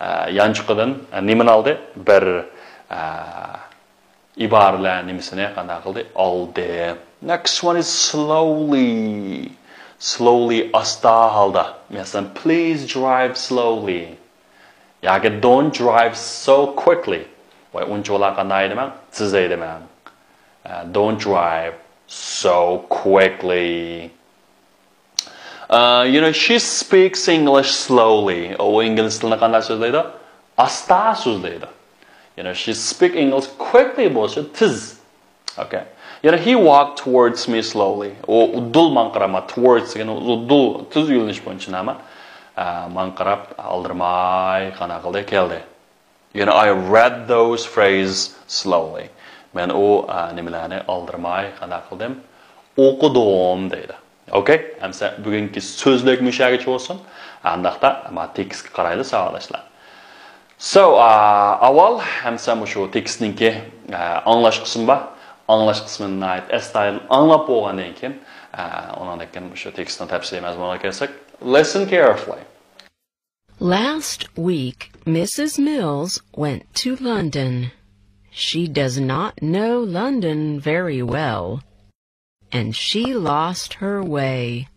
ئە، يانچۇقىدىن، ئە، نېمىنى ئالدى؟ بىر، ئە، ئىبارىلەر نېمىسىنى قانداق قىلدى؟ ئالدى. Next one is slowly. Slowly، ئاستا ھالدا. مەسىلەن، please drive slowly. ياكى don't drive so quickly. ۋاي، ئۇنچىۋالا قانداق ھەيدىمەڭ، تېز ھەيدىمەڭ. Uh, don't drive so quickly. Uh, you know, she speaks English slowly. ئۇ ئىنگلىز تىلىنى قانداق سۆزلەيدۇ؟ ئاستا سۆزلەيدۇ. You know, she speak English quickly بولسا تېز. Okay. You know, he walked towards me slowly. ئۇ دۇل ماڭقىراپ، towards دېگەن ئۇ دۇل، تېز يۆنىلىش بويىچە نېمە؟ ئە، ماڭقىراپ، ئالدىرىماي قانداق قىلدى؟ كەلدى. You know, I read those phrases slowly. مەن ئۇ، ئە، نېمىلەرنى ئالدىرىماي قانداق قىلدىم؟ ئوقۇدۇم دەيدۇ. Okay؟ ئەمسە بۈگۈنكى سۆزلۈك مۇشۇ يەرگىچە بولسۇن. ئانداقتا، ئەمما تېكىستكە قارايلى، ساۋاقداشلار. So، ئا، ئاۋۋال ئەمسە مۇشۇ تېكىستنىڭكى، ئا، ئاڭلاش قىسمى بار. ئاڭلاش قىسمىنى ناھايىتى ئەستايىدىل ئاڭلاپ بولغاندىن كېيىن، ئا، ئۇنىڭدىن كېيىن مۇشۇ تېكىستنىڭ تەپسىلىي مەزمۇنىغا كەلسەك. Listen carefully. Last week, Missus Mills went to London. She does not know London very well, and she lost her way.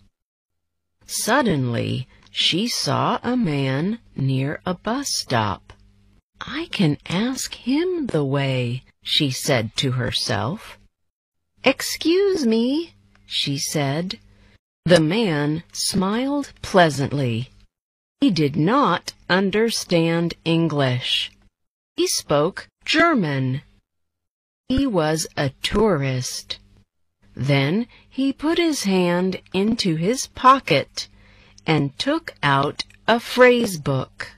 Suddenly, she saw a man near a bus stop. "I can ask him the way," she said to herself. "Excuse me," she said. The man smiled pleasantly. He did not understand English. He spoke German. He was a tourist. Then he put his hand into his pocket and took out a phrase book.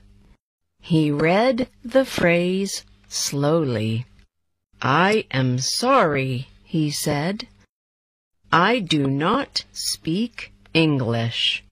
He read the phrase slowly. "I am sorry," he said. "I do not speak English."